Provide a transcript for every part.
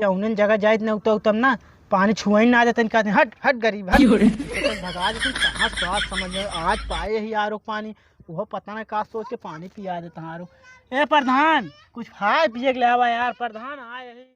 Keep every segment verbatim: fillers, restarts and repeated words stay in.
जौनन जगह जाइत न उतम उतम ना, पानी छुआई ना देतन, कहते, "हट, हट गरीब, हट।" क्यों रे? तो भगा देतन, कहाँ स्वाद समझ में, आज पाए ही आरो पानी, वो पता ना का सोच के पानी पिया देता आरो। ए प्रधान, कुछ खाए पिए के ले आवा यार, प्रधान आए ही।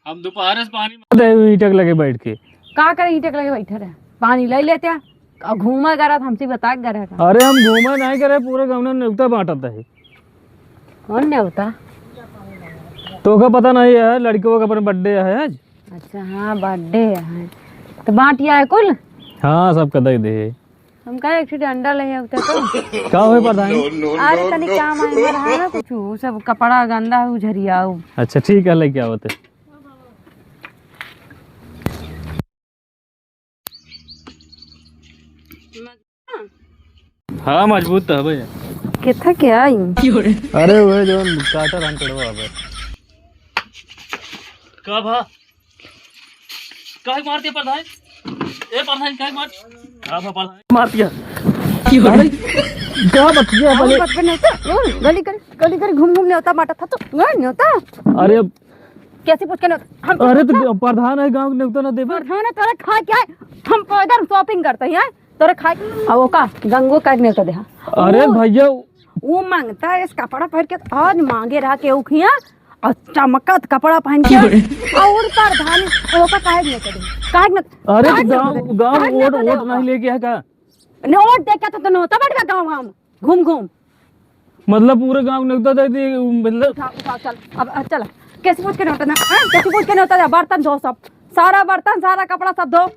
हम दोपहर से पानी मारत है, ईंटक लगे बैठ के। का करे ईंटक लगे बैठे रहे? पानी ले लेते हैं। और घूमा करा था, हमसे बता के करा था। अरे हम घूमा नहीं करे, पूरे गाँव में नेवता बांटत है। कौन नेवता? तोका पता नहीं है, लड़कियों का अपने birthday है आज। अच्छा, हाँ, birthday है। तो बांटिया है कुल? हाँ, सबका दे दे। हम कहे एक ठो डंडा ले आऊ तो। का होई प्रधान? अरे तनी काम आए में रहा ना कुछ, उ सब कपड़ा गंदा हो झरियाऊ। अच्छा ठीक है, लेके आवत है। हाँ, मजबूत तो हवे। केथा के आई? अरे वह जो काटा राम चढ़वा हवे। का भा? काहे मार दिया प्रधान? ए प्रधान, काहे मार? का भा प्रधान? मार दिया। अरे, का बतिया और बने? बत बने तो, ओ, गली गली, गली गली घूम घूम नेवता बांटा था तो, ओ, नेवता। अरे अब कैसे पूछ के नेवता? हम अरे तो प्रधान है, गाँव के नेवता ना देबे। प्रधान है, तोरे खाए क्या है? हम पैदल shopping करते हैं, तोरे खाए। अब ओका गंगो का नेवता देहा। अरे ओ, भैया, वो मांगता है इस कपड़ा पहन के, आज मांगे रहा के उखिया, और चमकत कपड़ा पहन के, और प्रधान, ओका काहे के नेवता दे? काहे के नेवता? अरे काहे तो के गाँव, नेवता दे? गाँव काहे के वोट, नेवता दे वोट ओका? नहीं लेके है का? ने वोट दे के तो, तो नेवता बटवा गाँव हम घूम घूम। मतलब पूरे गाँव नेवता दे दी, मतलब उठा, उठा, चल, अब, अब चल, कैसे पूछ के नेवता ना, हाँ? कैसे पूछ के नेवता दे? बर्तन धो सब, सारा बर्तन, सारा कपड़ा सब धो।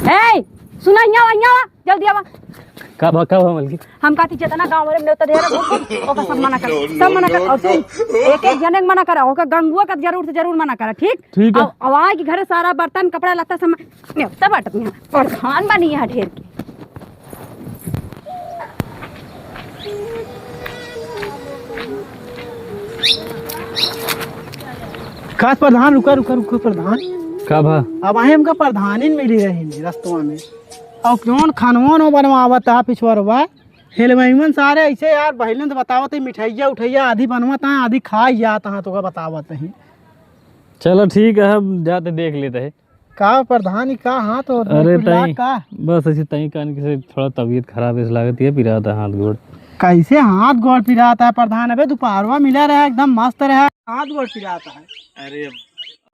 ए, सुना, हियाँ आवा, हियाँ आवा, जल्दी आवा। का भा, का भा मलकिन? हम कहती जितना गाँव वाले में नेवता दे रहे, ओका सब मना कर, सब मना कर। और सुन, एक एक जने के मना करा, ओका गंगुआ का जरूर से जरूर मना करा, ठीक? ठीक है। अब, अब आए कि घरे सारा बर्तन, कपड़ा लत्ता सब म-, नेवता बांटत यहाँ, प्रधान बनी यहाँ ढेर की। का प्रधान, रुका, रुका, रुका प्रधान। का भा? अब आहे हमका प्रधानिन मिली रही रस्तवा में। और कौन खनवा नो बनवावत है पिछुआरवा? हेलवैमन सारे ऐसे यार, पहले तो बतावत है मिठाइया उठाइया आधी बनवत है, आधी खाई जात है, तो का बतावत है। चलो ठीक है, हम जाते देख लेते हैं। का प्रधान, ई का हाथ हो अरे कुल लाग तई, का? बस ऐसे तई कान के से थोड़ा तबीयत खराब है, इस लागत ये पिराता हाथ गोड़। कैसे हाथ गोड़ पिराता है प्रधान? अबे दोपहरवा मिला रहा, एकदम मस्त रहा, हाथ गोड़ पिराता है। अरे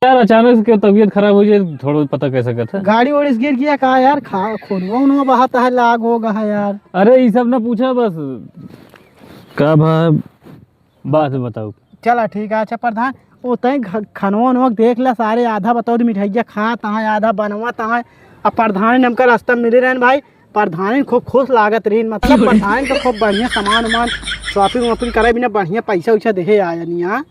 यार, अचानक से क्यों तबीयत खराब हो जाए, थोड़ा पता कैसे करता है? गाड़ी ओड़ी से गिर गया का यार? खा, खूनवा उनवा बहाता है, लाग हो गया है यार। अरे ये सब ना पूछा बस। का भा, बात बताओ। चला ठीक है। अच्छा प्रधान, ओ तई घ-, खनवा उनवा देख ला सारे, आधा बताओ तो मिठाइया खात हैं, आधा बनवत हैं। अब प्रधान ने हमका रास्ता में मिले रहन भाई, प्रधान खूब खुश लागत रही, मतलब प्रधान का खूब बढ़िया सामान उमान shopping वॉपिंग करे बिना बढ़िया पैसा वैसा देहे आया नहीं यहाँ।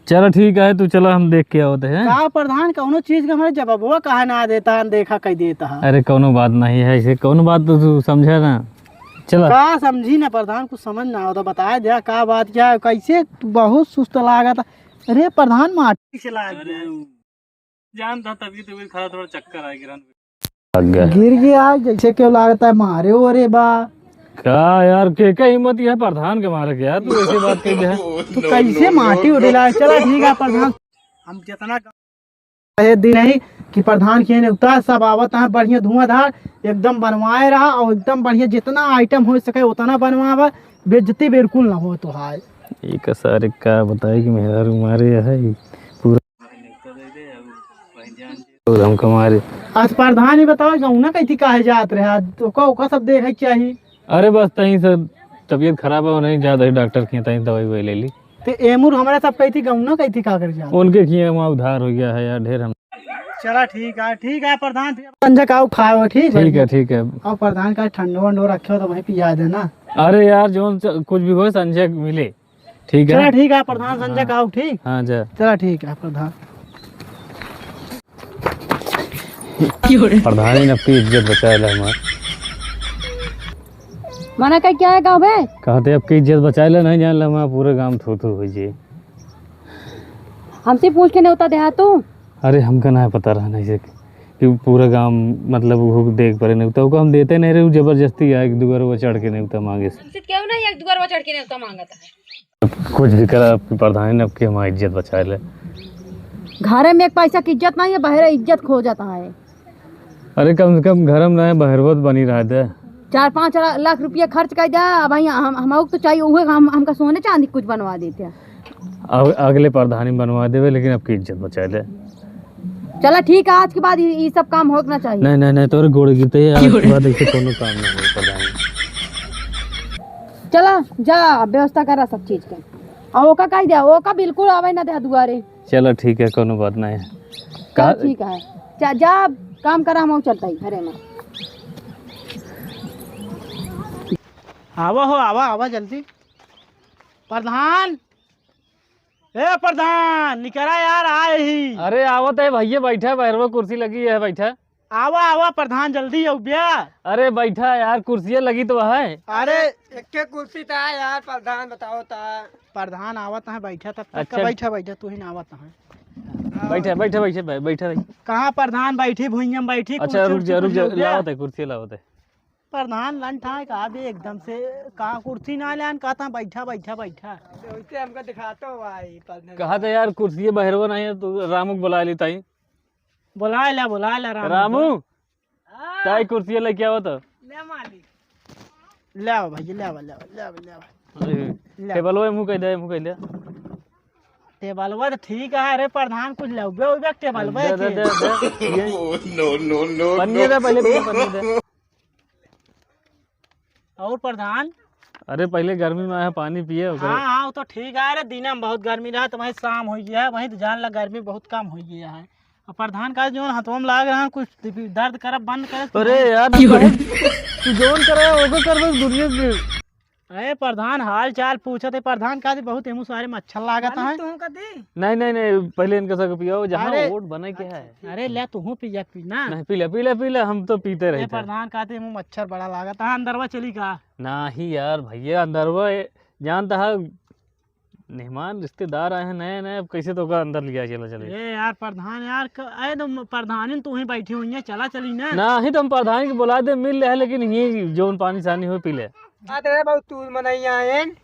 चलो ठीक है, तू चला हम देख के आवत है। का प्रधान, कौनो चीज का हमारे जवाबवा काहे ना देता, अनदेखा कह देता है? अरे कौनो बात नहीं है, ऐसे कौनो बात तो तू समझा ना। चला। का समझी ना प्रधान, कुछ समझ ना आवता, बताए द्या का बात क्या है, कैसे तू बहुत सुस्त लागत। अरे प्रधान माटी से लाग अरे, गया। उ जान था तबीयत, तबीयत खराब, थोड़ा चक्कर आ गिरा। लग गया। गिर गया, जैसे क्यों लागता है मारे हो रे बा। का यार, के, के हिम्मत ये है प्रधान के मारे के यार, तू ऐसे बात कह दे है। तू कैसे माटी उठेला? चला ठीक है प्रधान, हम जितना ये दिन है कि प्रधान के नेवता सब आवत है, बढ़िया धुआंधार एकदम बनवाए रहा और एकदम बढ़िया जितना item हो सके उतना बनवावा, बेइज्जती बिल्कुल ना हो तो हाय। ये का सारे का बताए कि मेहरारू मारे है पूरा और हमको मारे। आज प्रधान ही बताओ, गौना कैथी काहे जात रहे? आज तो का, ओका सब देखे के चाही। अरे बस तहीं से तबीयत खराब है, नहीं जात है डॉक्टर के, तहीं दवाई ववाई ले ली। ते एमुर हमारे सब कैथी गौना कैथी का कर जात? उनके किए वहाँ उधार हो गया है यार, ढेर हम। चला ठीक है, ठीक है प्रधान, फिर संझा का आओ खाओ, ठीक है? ठीक है, ठीक है। और प्रधान का ठंडो वंडो रखे हो तो वहीं पिया देना। अरे यार, जो कुछ भी हो संझा मिले। ठीक है? चला ठीक है प्रधान, संझा का आओ, ठीक? हाँ, जा। चला ठीक है प्रधान। प्रधान ही न अपनी इज्जत बचाए ला हमार। मना का क्या है गाँव में? कहते अब की इज्जत बचाए ला, नहीं जान ला हमार पूरे गाँव थू थू हो जे। हमसे पूछ के नेवता देहा तू? अरे हमका ना पता रहा ना इसे कि पूरा गाँव मतलब वो देख परे नेवता, ओका हम देते नहीं रहे, जबरदस्ती आए एक दुगरवा चढ़ के नेवता मांगे से। हमसे क्यों नहीं एक दुगरवा चढ़ के नेवता मांगता है? कुछ भी करा, अपनी प्रधानी ने आपकी हमारी इज्जत बचाए ले। घरे में एक पैसा की इज्जत नहीं है, बहरे इज्जत खो जाता है। अरे, कम से कम घर में रहे, बहरवत बनी रह दे। चार पाँच ला-, लाख रुपया खर्च कर दे। अब भाई, हम, हम तो चाहिए उहे, हम, हमका सोने चांदी कुछ बनवा देते हैं। अग-, अगले प्रधानी बनवा देवे, लेकिन आपकी इज्जत बचा ले। चला ठीक है, आज के बाद ये, ये सब काम होना चाहिए। नहीं, नहीं, नहीं, तोरे गोड़ गिरते हैं, आज के बाद ऐसे कोनो काम नहीं हो प्रधानी। चला जा, व्यवस्था करा सब चीज के। और ओका कह दे, ओका बिल्कुल आवे ना दे दुआरे। चलो ठीक है, कोनो बात नहीं है। चल का ठीक है, जा, जा काम करा, हम चलता ही घरे में। आवा हो, आवा, आवा जल्दी। प्रधान, ए प्रधान, निकरा यार, आए ही। अरे आवत है भैया, बैठा, बहरवा कुर्सी लगी है, बैठा। आवा, आवा प्रधान, जल्दी आओ ब्या। अरे बैठा यार, कुर्सियाँ लगी तो है। अरे एक्के कुर्सी ता यार, प्रधान बताओ ता। प्रधान आवत है, बैठा तब तक का। अच्छा। बैठा, बैठा, तू ही ना आवत है। बैठा, बैठा, बैठा, बै-, बैठा भाई। कहाँ प्रधान बैठी, भुइयां बैठी, अच्छा, कुर्सी रुक जा, उर्सी रुक जा, कुछ हो गया? लावत है, कुर्सी लावत है। प्रधान लंठ है का बे एकदम से, कहाँ कुर्सी ना लेन, कहता बैठा, बैठा, बैठा। वैसे हमका दिखाता हूँ भाई, प्रधान। कहा था यार, कुर्सी बहरवा नहीं है, तो रामू को बुला लेता ही। बुला ले, बुला ले रामू। रामू, हाँ। ताई कुर्सी लेके आओ तो। ले मालिक। ले आओ भैया, ले आओ, ले आओ, ले आओ, ले आओ। अरे, ले आओ। टेबलवा मुँह कह दे, मुँह कह दे। टेबलवा तो ठीक है, अरे प्रधान कुछ लेबे उबे टेबलवा दे, दे, के। दे, दे। ये Oh, no, no, no, पन्नी no। दे, पहले पन्नी, पन्नी दे। और प्रधान? अरे पहले गर्मी में आया, पानी पिए ओकर। हाँ, हाँ, वो तो ठीक है। अरे दिन में बहुत गर्मी रहा, तो वहीं शाम हो गया है, वहीं तो जान ला गर्मी बहुत कम हो गया है। और प्रधान का जौन हथवा में लाग रहा, कुछ दर्द करब बंद करे। अरे यार, तू कहे, तू जौन करे, ओको करबे दुनिया के। अरे प्रधान, हाल चाल पूछत है। प्रधान का दे बहुत एमू सारे मच्छर लागत मालिक है। तू का दे? नहीं, नहीं, नहीं, पहले इनका सबके पियाओ, जहाँ अरे, वोट बने के है। अरे ले, तू पिया पी ना। नहीं, पी ले, पी ले, पी ले, हम तो पीते ए रहते हैं। प्रधान का दे एमू मच्छर बड़ा लागत है, अंदरवा चली का? नहीं यार, भैया, अंदरवा ए-, जानता है, मेहमान रिश्तेदार आए हैं नए नए, अब कैसे तो का अंदर लिया चला चले? ए यार प्रधान यार, क-, अरे तो म-, प्रधानी तू ही बैठी हुई है, चला चली ना। ना ही तो हम प्रधानी के बुला दे, मिल ले, लेकिन ही जौन पानी सानी हो पी ले। आ तेरे बहुत तू मनई आए हैं।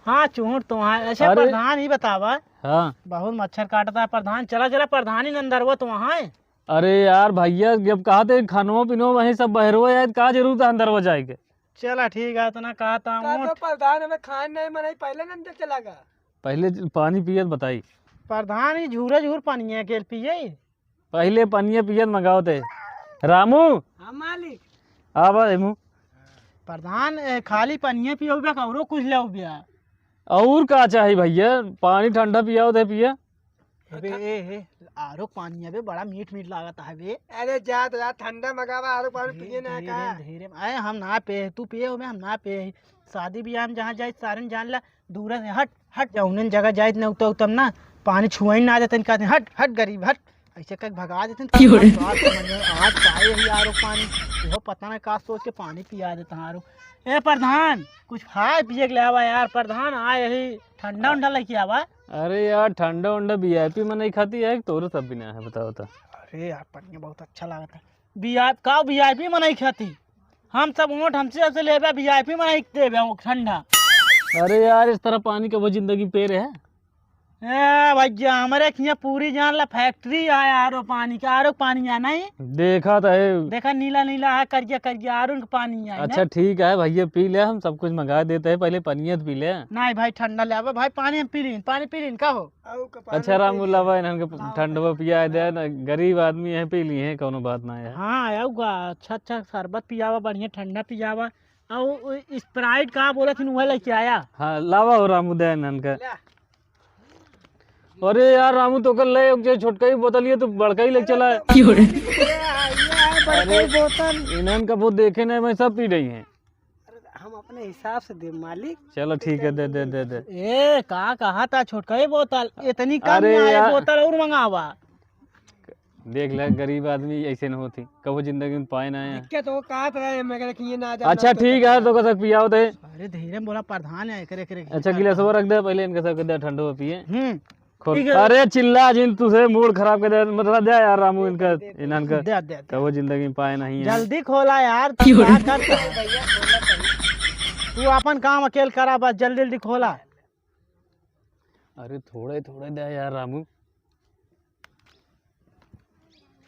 हाँ, चूड़ तो वहाँ। अच्छा अरे। प्रधान ही बतावा। हाँ। बहुत मच्छर काटता है प्रधान, चला चला प्रधानी नंदरवा तो वहाँ है। अरे यार भैया, जब कहा थे खानो पीनो वहीं सब बहरो है, का जरूरत है अंदरवा जाए के? चला ठीक है, इतना कहा था का ऊँट। तो प्रधान हमें खान नहीं मनाई, पहले नंदर चला गा। पहले ज-, पानी पियत बताई। प्रधान ही झूरे झूर पानी है, अकेल पिए। पहले पनिया पियत मंगाओ ते। रामू। हाँ मालिक। आवा एमू। प्रधान, ए, खाली पनिया पियो बे, औरो कुछ ले बे? और का चाही भैया? पानी ठंडा पियाओ ते पिया। अबे, ए, ए, आरो पानी अबे बड़ा मीठ मीठ लागत है बे। अरे जा तो यार, ठंडा मंगावा, आरो पानी धीरे, पिए ना धीरे, का? धीरे, अरे हम ना पे, तू पिए हो बे, हम ना पे। शादी ब्याह में जहाँ जाए सारन जान ला, दूर से हट, हट, जौनन जगह जाइत न उत-, उतम ना, पानी छुआई ना देतन, कहते, "हट, हट गरीब, हट।" ऐसे कह के भगा देतन। की हो रे? आज पाए ही आरो पानी, वो पता ना का सोच के पानी पिया देता आरो। ए प्रधान, कुछ खाए पिए के ले आवा यार, प्रधान आए ही ठंडा उंडा लेके आवा। अरे यार, ठंडा उंडा वीआईपी मनई खाती है, तोरे सब बिना है, बताओ तो। अरे यार, पनिया बहुत अच्छा लागत है। वीआईपी का, वीआईपी मनई खाती? हम सब वोट हमसे, हमसे लेबे, वीआईपी मनई देबे वो ठंडा। अरे यार, इस तरह पानी कबो जिंदगी पे रहे? ए भैया, हमरे हियाँ पूरी जान ला फैक्ट्री है आरो पानी के, आरो पानी है नहीं। देखा तो है। देखा नीला नीला है, करिया करिया, आरो के पानी है अच्छा ना। ठीक है भैया, पी ले, हम सब कुछ मंगा देते हैं, पहले पनिया तो पी ले। नहीं भाई, ठंडा ले आवा भाई, पानी हम पी लीन, पानी पी लीन, का हो? अच्छा रामू, लावा इन्हन के ठंडवा पिया दे ना, गरीब आदमी है, पी ली है, कोनो बात ना है। हाँ, आऊ गा, अच्छा अच्छा शरबत पियावा, बढ़िया ठंडा पियावा। और उ Sprite का बोलत हिन, उहे लेके आया। हाँ, लावा हो रामू, दे इन्हन के। अरे यार रामू, तो कल ले एक जो छोटका ही बोतल, ये तो बड़का ही लेके चला है। क्यों रे? ये है, ये है बड़का ही अरे, बोतल। इन्हन का वो देखे नहीं, मैं सब पी रही हैं। अरे, हम अपने हिसाब से दे मालिक। चलो ठीक है, दे, दे, दे, दे। ए, का कहा था छोटका ही बोतल, इतनी कम अरे में आए यार। बोतल और मंगावा। देख ले, गरीब आदमी ऐसे न होती, कबो जिंदगी में पाए ना है। दिक्कत हो, कहा था, मैं कह रखी ये ना जा, अच्छा, ना तो ठीक है, तो कसक पियाओ ते। अरे, धीरे में बोला, प्रधान है, करे, करे, अच्छा, करे। गिलासवा रख दे, पहले इनका सबके दे, ठंडो पिए। हम्म। खोल। ठीक है। अरे, चिल्ला जिन, तुझे मूड खराब कर दे, मतलब, दे यार, रामू, इनका, दे, दे, इन्हन का, दे, दे, दे। कबो जिंदगी में पाए नहीं है। जल्दी खोला यार, तू क्यों? क्या करता है? तू अपन काम अकेल करा, बस जल्दी, जल्दी खोला। अरे थोड़े थोड़े दे यार रामू।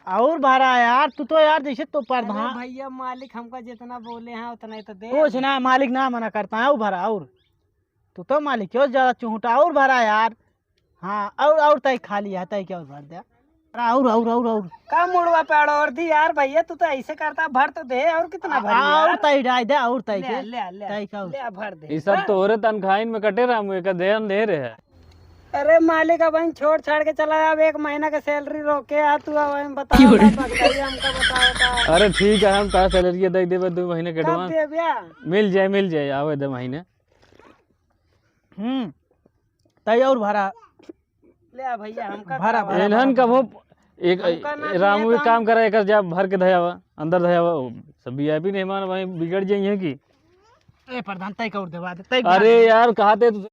और भरा यार, तू तो यार जैसे तो अरे प्रधान। भैया, मालिक हमका जितना बोले हैं उतना ही तो दे। कुछ ना, मालिक ना मना करता है, और भरा और। तू तो मालिक क्यों ज्यादा चूंटा, और भरा यार। हाँ, और, और तय खाली है, तय क्या और भर दे। और, और, और, और। का मुड़वा पे अड़ोर दी यार भैया, तू तो ऐसे करता, भर तो दे, और कितना भर आ, और यार? तय डाल दे, और तय ले, के। ले, ले, तय का और? ले, भर दे। ये सब तोहरे तनखाइन में कटे रामू, एक ध्यान दे रहे हैं। अरे मालिक, अब हम छोड़ छाड़ के चला, अब एक महीना के सैलरी रोके आ तू, अब हम बताओ क्यों रे? का बगदाई हमका बताओ का। अरे ठीक है, हम का सैलरी दे देबे दो महीने के कब advance। देबे? मिल जाए, मिल जाए, आवे दो महीने। हम्म, तय और भरा। ले आ भैया, हमका भरा, का भरा, इन्हन भरा। कबो एक हमका ना रामू दिए एक तो काम करे, एकर जा भर के धयावा, अंदर धयावा, सब वीआईपी मेहमान वहीं बिगड़ जाइए कि। ए प्रधान, तय का और देवा दे, तय का अरे दे। यार, कहा थे तू?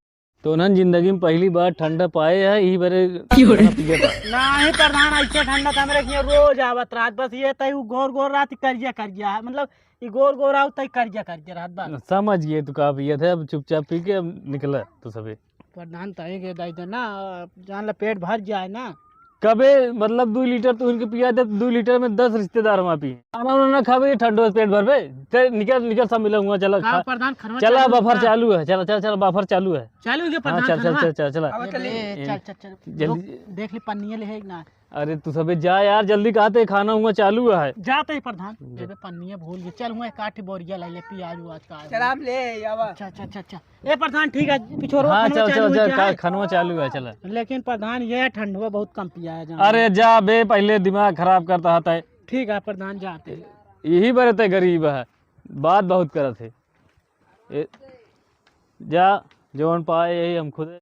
तो उन्हन जिंदगी में पहली बार ठंडा पाए है, यही बरे क्यों रे? पिए था। नाही प्रधान, ऐसे ठंडा तो हमरे किया रोज आवत रात, बस ये तय उ गोर गोर रात करिया करिया है, मतलब ये गोर गोर आओ तय करिया करिया रात बस। समझ गए तू का पिए थे, अब चुपचाप पी के अब निकला तू सभी। प्रधान तय के दे देना, जान ला पेट भर जाए ना। कबे मतलब दो लीटर तू इनके पिया दे, दो लीटर में दस रिश्तेदार वहाँ पी। खाना उना ना खाबे, ये ठंडो से पेट भरबे। ते निकल, निकल, सब मिला हुआ, चला का खा-, प्रधान, खनवा चला, चालू बफर बा? चालू है, चला, चला, चला, बफर चालू है। चालू है के हाँ, प्रधान, चल, चल, खनवा? चल, चल, चला। अब चले। ए, चल, चल, चल। जल्दी। रुक, देख ली पन्निया ले है कि ना? अरे तू सबे जा यार, जल्दी कहते, खाना हुआ चालू है। जाते ही प्रधान, जा। एबे पन्निया भूल गए। चल हुआ एक आठ बोरिया ले ले, पियाज उआज का। चल आप ले आवा। अच्छा, अच्छा, अच्छा, अच्छा। ए प्रधान, ठीक है, पिछोरवा हाँ, खनवा चल, चालू चल, है, चल, चल। का-, खनवा चालू है, चला। लेकिन प्रधान, ये ठंडवा बहुत कम पिया है, जान। अरे जा बे, पहले दिमाग खराब करता है तय। ठीक है प्रधान, जाते हैं। यही बरे तय गरीब है, बात बहुत करत है। ए, जा, जौन पाए यही हम खुद